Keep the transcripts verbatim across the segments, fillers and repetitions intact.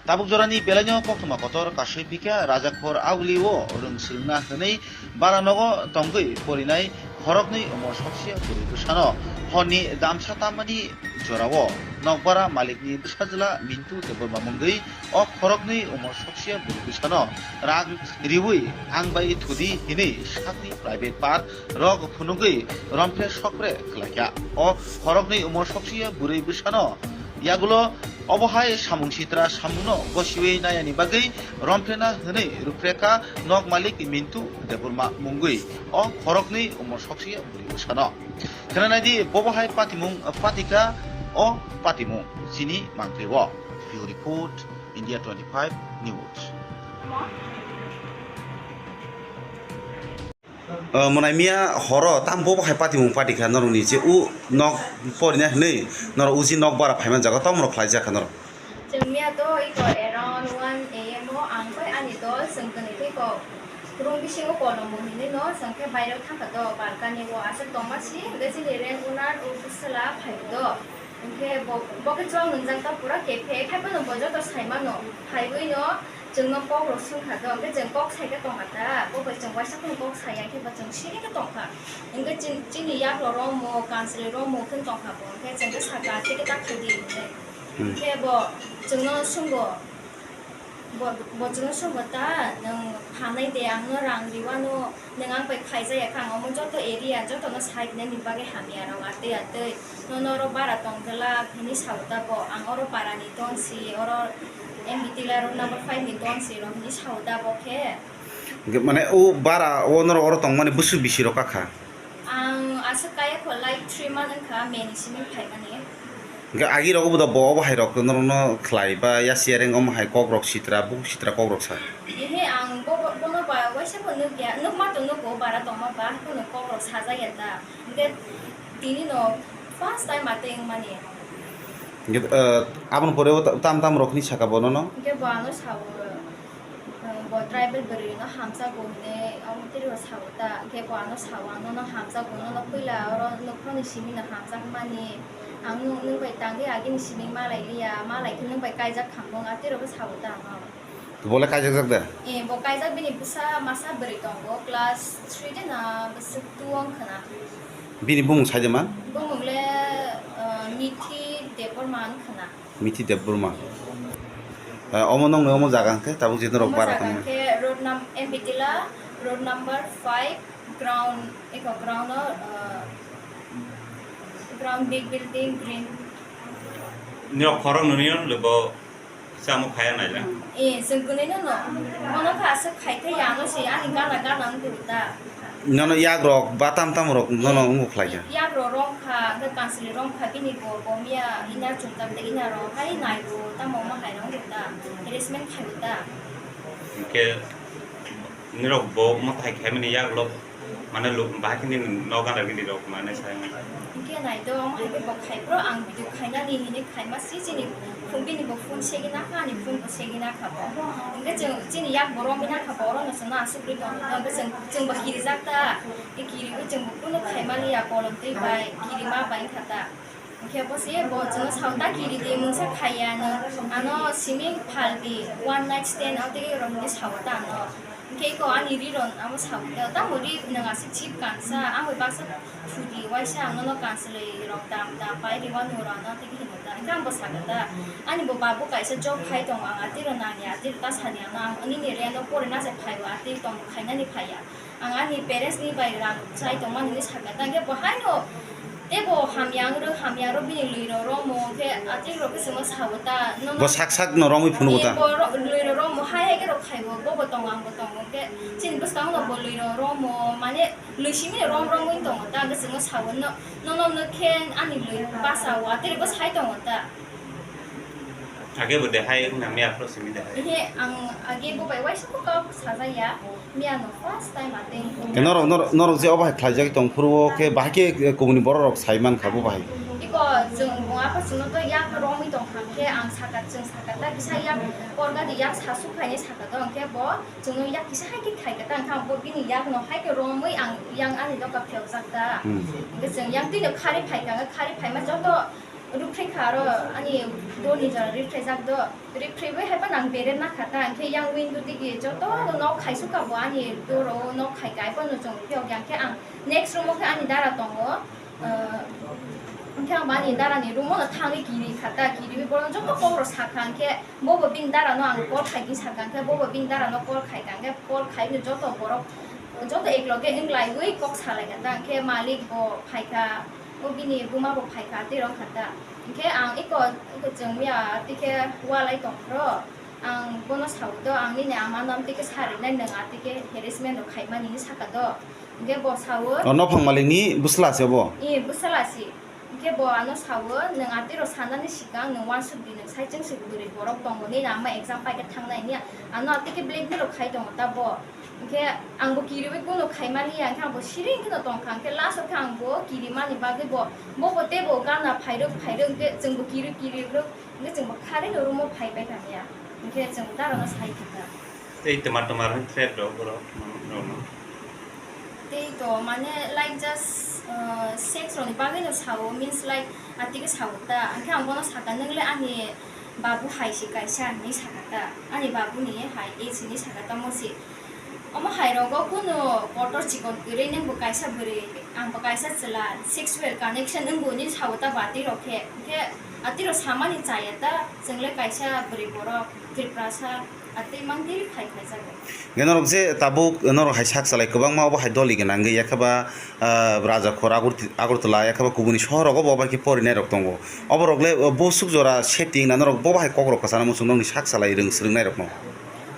Tabuk jorani belaino koktwma kotor kasui phikha Rajakhor Auli o rwng swrwngna hwnwi bara nogo tongwi porinai khoroknwi umor soksiya bwrwi bwsano. Horni damsa tammani jorao nokbara malikni bwsajwla Mintu Debbarma mungwi o khoroknwi umor soksiya bwrwi bwsano rang riwi ang bai thudi hinwi sakni private part rok phunugwi rompre sokre khlaikha. O khoroknwi umor soksiya bwrwi bwsano yagulo obo hai samung sitra samungno gosiwi nayani bagwi romphrena hwnwi rwphrekha nok malik Mintu Debbarma mungwi o khoroknwi umor soksiya bwrwi bwsano. Khwnanaidi bobo hai patimung patikha o patimung chini mangpli o. Bureau Report, India twenty-five News. O, mwnai miya horo tam bobo hai patimung pati kha norokni je u nok porina hinwi norok uji nok bara phaiman jaga tom rok khlai jak kha norok. Chwng miya to iko around one A M o ang bai ani dol chwng kwnwi khe ko room bisingo kolom bo hinwi no chwng khe bairok thangkha do balcony o aswk tongma si hwnkhe chini rent owner o bwsala phai do. Hwnkhe bo, bo khe chwng nwngjak ta pura kephe, khai phano bo joto sai mano. Phaiwi no chwngno kok rok swng kha do, hwnkhe chwng kok sai khe tong kha ta, bo bai chwng waisa phano kok sai ya khe bo chwng siri khe tong kha. Hwnkhe chin-, chini yak rok romo, kanchwlwi romo khe tong kha bo, hwnkhe chwng khe sakha, "Tei khe ta khai di," hinwi. Hmm. Hwnkhe bo chwngno swngbo. Bo, bo chwngno swngbo ta, "Nwng phanai de, ang no rang riwano, nwng ang bai khaijak ya kha, ang omo joto area, joto no sai nani bagwi hamya rok atwi atwi, nono oro bara tong glak," hinwi sao ta bo, "Ang oro para ni don si, oro M B T la road number five ni don si," rok hinwi sao ta bo khe. Hwnkhe mane o bara o norok oro tongmani bwswk bisi rok kakha? Ang aswk kaya kho, like, three month wngkha, May ni simi phaimani. Hwnkhe agi rok obo da bo obo hai rok norokno khlai ba ya sharing omo hai kok rok sitra, bukhuk sitra kok rok sa? Ehe, ang bo, bo, bono ba waisa bo nukya, nukma to nugo, bara tongma ba, haikhe no kok rok sajak ya ta. Hwnkhe tini no first time atwi wngmani. Hwnkhe, eh, aboni pore o ta-, tam tam rok hinwi saka bono no? Hwnkhe bo ano sao. Bo tribal bwrwi no hamjago hinwi omo twi rw sao ta, hwnkhe bo ano sao, "Ang nono hamjago, nono puila oro nokphani simi no hamjakmani, ang nwng, nwng bai tangwi agini simi malai liya, malai khe nwng bai kaijak khamung," a twi rw sao ta ano. Bo le kaijak jak da? Eh, bo kaijak, bini bwsa masa bwrwi tongo, class three de na bwswk two wng khna. Bini bumung sai de man? Bumung le, eh, Mithi Debbarma wng khna. Mithi Debbarma. Eh, omo nokni omo jaga hwnkhe tabuk je norok bara tongmani. Omo jaga hwnkhe road num-, M B T la road number five ground, eko ground o, eh, ground big building green. Norok khorok nwnwi no lebo samo khaya naila. Eh, chwng kwnwi no no. Ono kha aswk khai thai ya, ano se ani gana gana wng tong ta. Nono yak rok ba tam tam rok nono wngbo khlai kha. Yak rok rom kha, hwnkhe kanchwlwi rom kha, bini bo, bo miya ina chumjak tei ina rok hai nai bo, tamo omo hai rok wng ta, harassment khai bo ta. Hwnkhe nirok bo omo hai khaimani yak rok mane luk bahai khe nini nok gana gini rok mane sai. Hwnkhe nai do, omo hai khe bo khai bro, ang video khainani hinwi khaima si chini phone, bini bo phone segina kha, ani phone bo segina kha bo. Hwnkhe chwng chini yak bo romwi na kha bo, oro no chwngno aswk rwi tong kha, hwnkhe chwng, chwng bo kirijak ta. Kiriwi chwng bo kunu khaimani ya, kolom twi bai kirima bai wngkha ta. Hwnkhe bo se bo chwngno sao ta kiri di, mungsa khaiya nw, ano simi phaldi, one night stand o tei rok hinwi sao ta ano. Hwnkhe eko ani ri rok amo sao ta, tamo ri nwng aswk chip kansa, ang bai baksa thudi, waisa ang nono kanchwlwi rok dam dam pai ri wano rw ano tei hino ta. Hwnkhe ang bo sakha ta, ani bo babu kaisa job khai tongo, ang atwi rw nangya, atwi rw ta sani ano, ang nini rent o porina se phaibo, atwi tong khainani phaiya. Ang ani parents ni bai rang chai tongmani hinwi sakha ta, hwnkhe bo haino teibo hamya wng rw, hamya rw bini lwi rw romo, hwnkhe atwi rok khe chwngno sao ta, nono. Bo sak sak no romwi phunukgo ta? Bo ro-, lwi rw romo, hai hai khe rok khaibo, bo bo tongo, ang bo tongo, hwnkhe chini bwskango no bo lwi rw romo, mane lwi simi rom romwi tongo ta, hwnkhe chwngno sao, no, nono nwk khe ani lwi basa o, atwi rokbo sai tongo ta. Age bo de hai wngna miya phuru simi de hai. Ehe, ang age bo bai waisa bo kok sajaya, miya no first time ateng. Ke norok, norok, norok je obo hai khlaijak tong phuru o ke bahai ke, eh, kubuni borok rok sai man kha bo bahai. Iko chwng bo apa chwngno to yak romwi tong kha khe ang saka, chwng saka ta kisa yak porga di yak sasu khaini saka to hwnkhe bo chwngno yak kisa hai khe khai kha ta hwnkhe ang bo bini yak no hai khe romwi ang yang ani doka phiyok jak ta. Hmm. Hwnkhe chwng yang twi no khari phai kha, khari phaima joto Rukphri kha aro ani doni jora riphrajak do. Riphraiwi hai phano ang bere nakha ta, hwnkhe yang window digi joto no nok khaisuk kha bo ani doro nok khai kai phano chwng phiyok ya, hwnkhe ang next room o khe ani dara tongo. Ah, hwnkhe ang bo ani dara ni room o no thangwi kiri kha ta, kiriwi bono joto kok rok sakha, hwnkhe bo bo bini dara no ang call khai di sakha, hwnkhe bo bo bini dara no call khai kha, hwnkhe call khai no joto borok joto ekloge wng laiwi kok salai kha ta, hwnkhe malik bo phai kha. O bini buma bo phai kha, tei rok kha ta. Hwnkhe ang iko, iko chwng ya, tei khe walai tong phro. Ang bono sao do, ang nini ama no tei khe sarinai nwng, a tei khe harassment rok khaimani hinwi sakha do. Hwnkhe bo sao. O nophang malikni bwsla se bo? I, bwsla si. Hwnkhe bo ano sao, nwng a tei rok sanani sikang nwng wansuk di, nwng saichung si bwrwi borok tongo, nini ama exam pai khe thangnai hinwi ano a tei khe blackmail rok khai tongo ta bo. Hwnkhe ang bo kiriwi kunu khaimani ya, hwnkhe ang bo siring kheno tongkha, hwnkhe last o khe ang bo kirimani bagwi bo, bo bo teibo gana phairwk phairwk, hwnkhe chwng bo kiri kiri rwk, hwnkhe chwng bo kharino room o phai pai thangya, hwnkhe chwng darano sai thangkha. Tei twmar twmar threat rok borok rokno? Tei to mane like just, uh, sex rokni bagwino sao, means like atwkhe sao ta, hwnkhe ang bono sakha, nwng le ani babu hai se kaisa hinwi sakha ta, ani babuni hai age hinwi sakha ta, mo se. Omo hai rogo kunu kotor chikon kwrwi, nwng bo kaisa bwrwi, ang bo kaisa chwla, sexual connection wngbo hinwi sao ta batwi rok khe, hwnkhe atwi rok samani chaya ta, chwng le kaisa bwrwi borok, Tiprasa, atwi mang diri khai khaijago. Hwnkhe norok je tabuk norok hai sak salai kwbangma obo hai doli gwnangwi, yakhaba, ah, Rajakhor, Agor-, Agartala, yakhaba kubuni sohor rogo bo bai khe porinai rok tongo. Oborok le, oh, bosuk jora safety wngna norok bo bahai kok rok kwchana muchung nokni sak salai rwng swrwng nai rokno.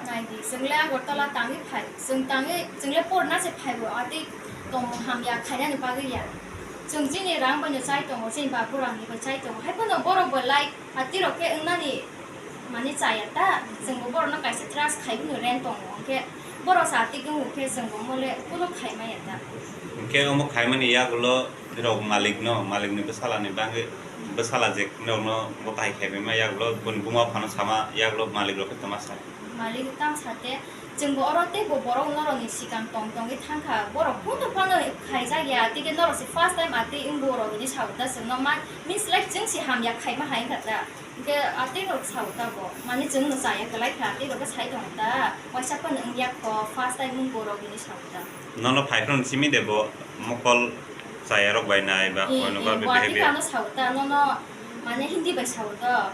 Nai di, chwng le Agartala tangwi phai, chwng tangwi, chwng le porna se phai bo, atwi tongmung hamya khainani bagwi ya. Chwng chini rang bai no chai tongo, chini babu rang ni bai chai tongo. Hai phano borok bo like, atwi rok khe wngnani mani chaya ta, chwng bo borok no kaisa trust khai bini rent tongo, hwnkhe borok sa atwi wngkhe chwng bo mole kunu khai maya ta. Hwnkhe omo khaimani yagulo rok malikno, malikni bwsalani bagwi, bwsala je rokno bo kahai khaibaima yagulo, boni buma phano sama yagulo malik rok khe tongma sa. Malik tam sa te, chwng bo oro tei bo borok norokni sikang tong tongwi thangkha, borok phunuk phano khaijak ya, tei khe norok se first time atwi wngbo rok hinwi sao ta chwngno ma, means like chwng se hamya khaima hai wngkha ta. Hwnkhe atwi rok sao ta bo, mane chwngno chaya kwlai kha, atwi rok khe sai tongo ta, waisa phano wngya kho, first time wngbo rok hinwi sao ta. Nono phai phano simi de bo mokol chaya rok bai nai ba, eh, koino eh, ba Guwahati behavior. Kano sao ta, nono mane Hindi bai sao ta,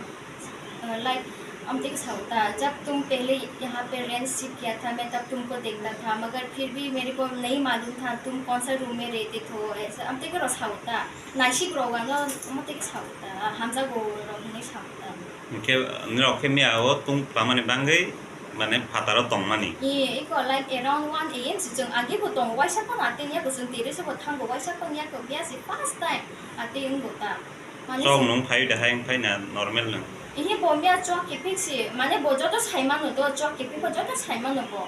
eh, like, amtwi sao ta, "Jab tum pehle yahan pe rent shift kiya tha, main tab tumko dekhta tha, magar phir bhi mere ko nahi malum tha, tum kaun sa room mein rehte tho," aisa amtwi khe rok sao ta. Naisik rok ano omo tei khe sao ta, hamjago rok hinwi sao ta. Hwnkhe norok khe miya o tung pamani bagwi mane phataro tongmani. Ee, eko like around one A M se chwng agi bo tongo, waisa phano atwi yako chwng terrace o bo thango, waisa phano yako biya se first time atwi wngbo ta. Mane chwng se nwng phai da hai wng phai na normal nwng. Ehe bo miya chwk kiphik se, mane bo joto sai mano do, chwk kiphik bo joto sai mano bo.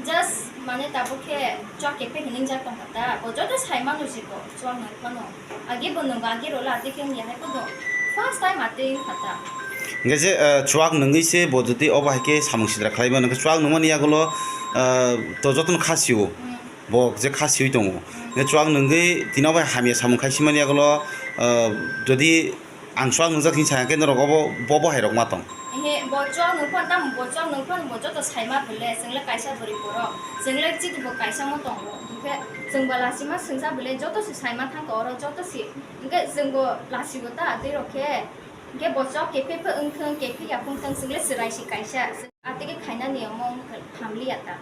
Just mane tabuk khe chwk kephek hinwi jak tongkha ta, bo joto sai mano si bo chwk nwng phano. Agi bo nwng agi rwla, agi khe wngya hai phano first time atwi wngkha ta. Hwnkhe je, eh, chwk nwngwi se bo jodi obo hai khe samung sidra khlai mano, hwnkhe chwk nwngmani yagulo, eh, to jotono kha sio. Hmm. Bo je kha siwi tongo. Hmm. Hwnkhe chwk nwngwi tini obo hai hamya samung khai simani yagulo, eh, jodi Ang chwk nwngjak hinwi sakha khe norok obo, bo, bo hai rok ma tong? Ehe, bo chwk nwng phano tamo, bo chwk nwng phano bo joto sai ma bwle, chwng le kaisa bwrwi borok, chwng le chini bo kaisa mo tongo, hwnkhe chwng bo lachima swngsa bwle, joto se sai ma thangkha oro, joto se, hwnkhe chwng bo lachio ta twi rok khe, hwnkhe bo chwk kephek phe wng thung, kephek ya phung thung, chwng le chwrai se kaisa. Atwkhe khainani omo wngkha thamliya ta.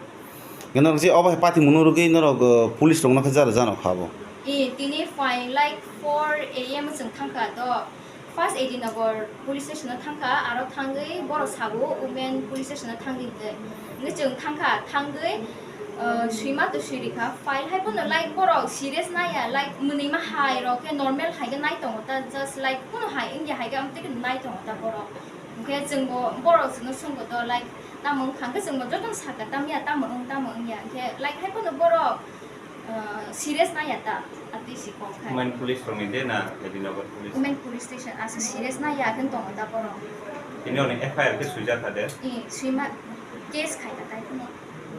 Norok je obo hai patimungno rwgwi norok, uh, police rokno khe jara jano kha bo? E, tini fine, like, four A M chwng thangkha do. First A D Nagar police station o thangkha, aro thangwi borok sabo women police station o thangdi hinwi. Hwnkhe chwng thangkha, thangwi, uh, swima to swirikha, file hai phano, like, borok serious naiya, like, mwnwima hai rok khe normal hai khe nai tongo ta, just, like, kuno hai wngya hai khe amtwi khe nai tongo ta borok. Hwnkhe chwngbo borok chwngno swngbo do, like, tamo wngkha? Hwnkhe chwngbo jotono sakha, "Tamya tamo wng, tamo wngya?" Hwnkhe, like, hai phano borok, ah, serious naiya ta, atwi si kok khai. Women police rokni de na Edinagar police? Women police station, aswk serious naiya khe tongo ta borok. Tini oni F I R khe swijak kha de? I, swima case khai ta tai phano.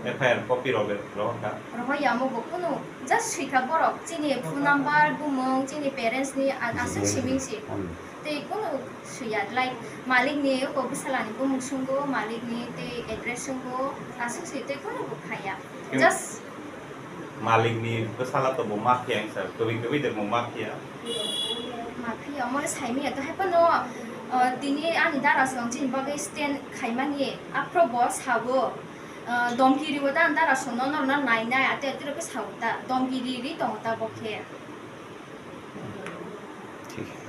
F I R copy rok rohor kha? Rohor ya, omo bo kunu just swikha borok, chini phone number, bumung, chini parents ni, a-, aswk siming si. Hmm. Tei kono suya, like, malikni oko bwsalani bumung sungo, malikni tei address sungo, aswk se tei kono bo phaiya. Just malikni bwsala to bo mafia wngsa, kwbwi kwbwi de bo mafia. Mafia, omo saimanya to hai phano, uh, tini ani dara song chini bagwi stand khaimani, aphro bo sabo, uh, domki riwo ta ani dara song no norna nainai, ate ate ro khe sabo ta, domki ri ri tongo ta bo khe. Thik hai.